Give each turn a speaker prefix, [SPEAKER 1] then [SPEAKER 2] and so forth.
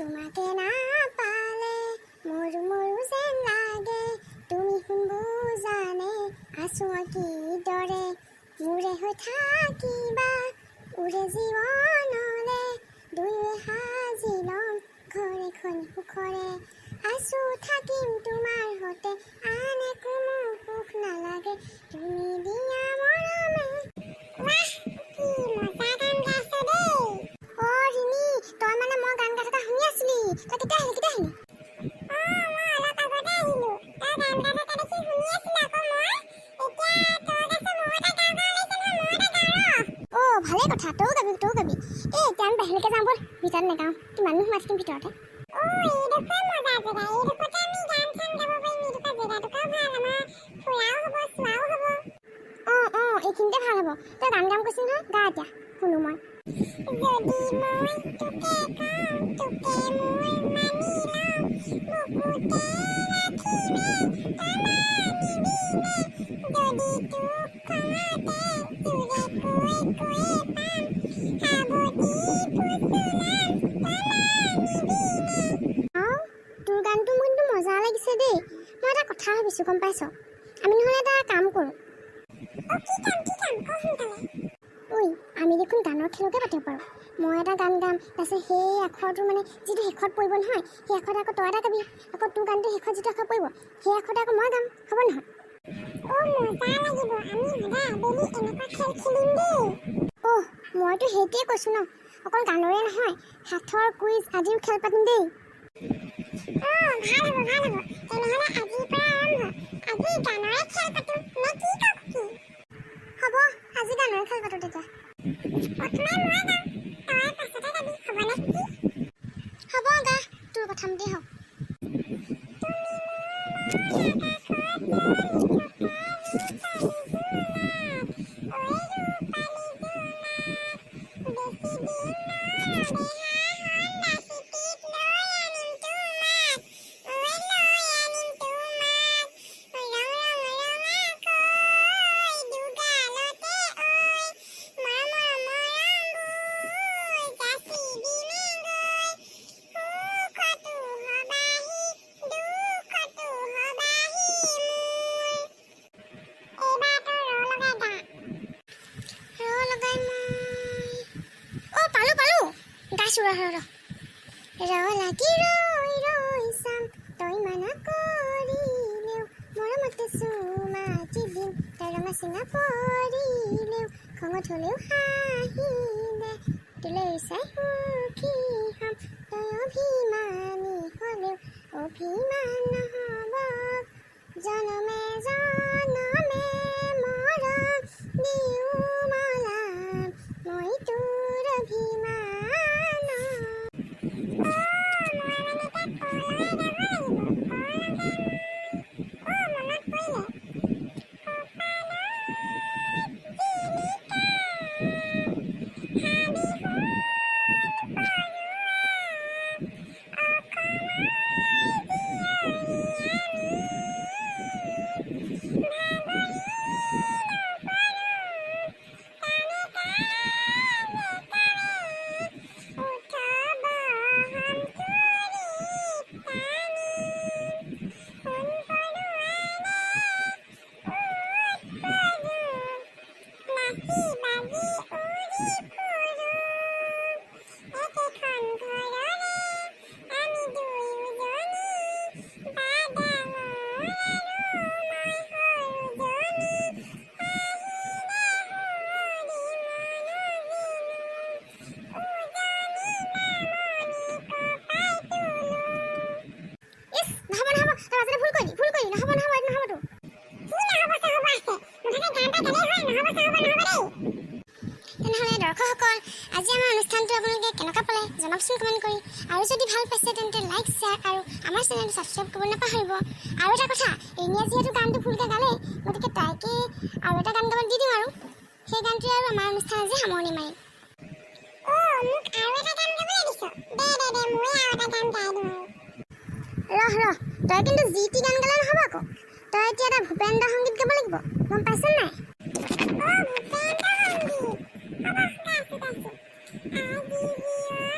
[SPEAKER 1] তোমাকে নাপালে মৰো মৰো যেন লাগে। তুমি সোণ বুজানে আছো মই কিদৰে? মোৰে হৈ থাকিবা ওৰে জীৱনলে, দুয়োৱে সাজি ল'ম ঘৰ এখন সুখৰে। আছো থাকিম তোমাৰ সতে, আন একো মোক সুখ নালাগে, তুমি দিয়া মৰমে।
[SPEAKER 2] বাহ, কি মজা গান গাইছ দেই!
[SPEAKER 1] অ ৰিণি, তই মানে মই গান গাই থকা শুনি আছিলি? তই কেতিয়া আহিলি, কেতিয়া আহিলি?
[SPEAKER 2] অ, মই অলপ আগতে আহিলো। তই গান গাই থকা দেখি শুনি আছিলো আকৌ মই। এতিয়া তই গাইছ, ময়ো এটা গাওঁ গাওঁ লাগিছে নহয়, ময়ো এটা গাওঁ ৰ।
[SPEAKER 1] অ, ভালেই কথা, তয়ো গাবি, তয়ো গাবি। এই এতিয়া আমি বাহিৰলৈকে যাওঁ ব'ল, ভিতৰত নাগাওঁ। কিমাননো সোমাই থাকিম ভিতৰতে।
[SPEAKER 2] অ, এইডোখৰ মজা জেগা। এইডোখৰতে আমি গান চান গাব পাৰিম। এইডোখৰ জেগা টুকুৰাও ভাল, আমাৰ ফুৰাও হ'ব, চোৱাও হ'ব।
[SPEAKER 1] অঁ, এইখিনিতে ভাল হ'ব। তই গান গাম কৈছিলি নহয়, গা এতিয়া, শুনো মই।
[SPEAKER 2] যদি মই তোকে কওঁ, তোকে মোৰ মানি লওঁ, বুকুতে ৰাখিমে, তই মানিবিনে? যদি তোক খঙতে জোৰে কৈ কৈয়ে পাম, সাৱটি ফুচুলাম, তই মানিবিনে?
[SPEAKER 1] আৰু তোৰ গানটো মোৰ কিন্তু মজা লাগিছে দেই। মই এটা কথা ভাবিছোঁ, গম পাইছ? আমি নহ'লে এটা কাম কৰোঁ।
[SPEAKER 2] অ, কি কাম, কি কাম? ক সোনকালে।
[SPEAKER 1] ঐ, আমি দেখোন গানৰ খেলকে পাতিব পাৰোঁ। মই এটা গান গাম, তাৰপিছত সেই আখৰটো মানে যিটো শেষত পৰিব নহয়, সেই আখৰটো আকৌ তই এটা গাবি। আকৌ তোৰ গানটো শেষত যিটো আখৰ পৰিব, সেই আখৰটো আকৌ মই গাম। হ'ব নহয়?
[SPEAKER 2] অ, মজা লাগিব। আমি সদায় আবেলি এনেকুৱা খেল খেলিম দেই।
[SPEAKER 1] অহ, মইতো সেইটোৱে কৈছোঁ ন। অকল গানৰে নহয়, সাঁথৰ, কুইজ আদিও খেল পাতিম দেই।
[SPEAKER 2] অ, ভাল হ'ব, ভাল হ'ব। তেনেহ'লে আজিৰ পৰা আৰম্ভ। আজি গানৰে খেল পাতো নে কি ক, খুকি?
[SPEAKER 1] হ'ব, আজি গানৰে খেল পাতোঁ তেতিয়া।
[SPEAKER 2] প্ৰথমে মই গাম, তই পাছতে গাবি, হ'বনে খুকি?
[SPEAKER 1] হ'ব, গা, তোৰ কথা মতেই হওক।
[SPEAKER 2] তুমি মোৰ আকাশত জ্বলি থকা ৰূপালী জোনাক, ঐ ৰূপালী জোনাক। বেছি দিন নৰওঁ দেহা, চিটিত লৈ আনিম তোমাক, ঐ লৈ আনিম তোমাক। ৰং ৰং ৰঙাকৈ দুগালতে ঐ মৰমৰ মৰমবোৰ যাচি দিমেগৈ। সুখতো হবাহি, দুখতো হবাহি মোৰ। এইবাৰ তই ৰ লগাই গা।
[SPEAKER 1] ৰ লগাই মই, অ, পালো, পালো, গাইছো, ৰ ৰ ৰ। ৰ লাগি ৰৈ ৰৈ চাম, তই মানা কৰিলেও মৰমতে চুমা দি দিম। তই ৰঙা চিঙা পৰিলেও, খঙত হ'লেও হাঁহিলে তোলৈ চাই সুখী হ'ম। তই অভিমানী হ'লেও অভিমান নহ'ব, জনমে জনমে মৰম দিওঁ মলাম মই তোৰ অভিমান।
[SPEAKER 2] অ, মই মানে তাত ক লগাই গাব লাগিব। ক লগাই মই, অ, মনত পৰিলে। কপালত জিলিকা হাবি সোণ পৰুৱা, অসমৰ জীয়ৰী আমি। ভাগৰি নপৰো কামে কাজে কামে, উঠব হম তুৰিত টানি। সোণ পৰুৱাৰে উঠ পৰো, নাচি বাগি উৰি ফুৰো। একেখন ঘৰৰে আমি দুয়োজনী, বা ডাঙৰ আৰু মই সৰুজনী। হাঁহিৰে সুঁৱৰি মনো জিনো, উজনি নামনি কঁপাই তোলো।
[SPEAKER 1] ইছ, নহ'ব, নহ'ব, তই মাজতে ভুল কৰিলি, ভুল কৰিলি। নহ'ব, নহ'ব, এইটো নহ'বতো।
[SPEAKER 2] কি নহ'ব চহ'ব আছে? মুঠতে গান এটা গালেই হয়। নহ'ব চহ'ব নহ'ব দেই।
[SPEAKER 1] তেনেহ'লে দৰ্শকসকল, আজি আমাৰ অনুষ্ঠানটো আপোনালোকে কেনেকুৱা পালে জনাবচোন কমেণ্ট কৰি। আৰু যদি ভাল পাইছে, তেন্তে লাইক, শ্বেয়াৰ আৰু আমাৰ চেনেলটো ছাবস্ক্ৰাইব কৰিব নাপাহৰিব। আৰু এটা কথা, ৰিণিয়ে যিহেতু গানটো ভুলকৈ গালে, গতিকে তাইকে আৰু এটা গান গাবলৈ দি দিওঁ আৰু সেই গানটোৱে আৰু আমাৰ অনুষ্ঠান আজি সামৰণি মাৰিম।
[SPEAKER 2] অ, মোক আৰু এটা গান গাবলৈ দিছ? দে দে দে, মই আৰু এটা গান গাই দিওঁ আৰু।
[SPEAKER 1] ৰহ ৰহ, তই কিন্তু যি টি গান গালে নহ'ব আকৌ। তই এতিয়া এটা ভূপেন্দ্ৰ সংগীত গাব লাগিব, গম পাইছ নাই?
[SPEAKER 2] অ, ভূপেন্দ্ৰ সংগীত? হ'ব, গাইছো, গাইছো। আজি জীয়ৰী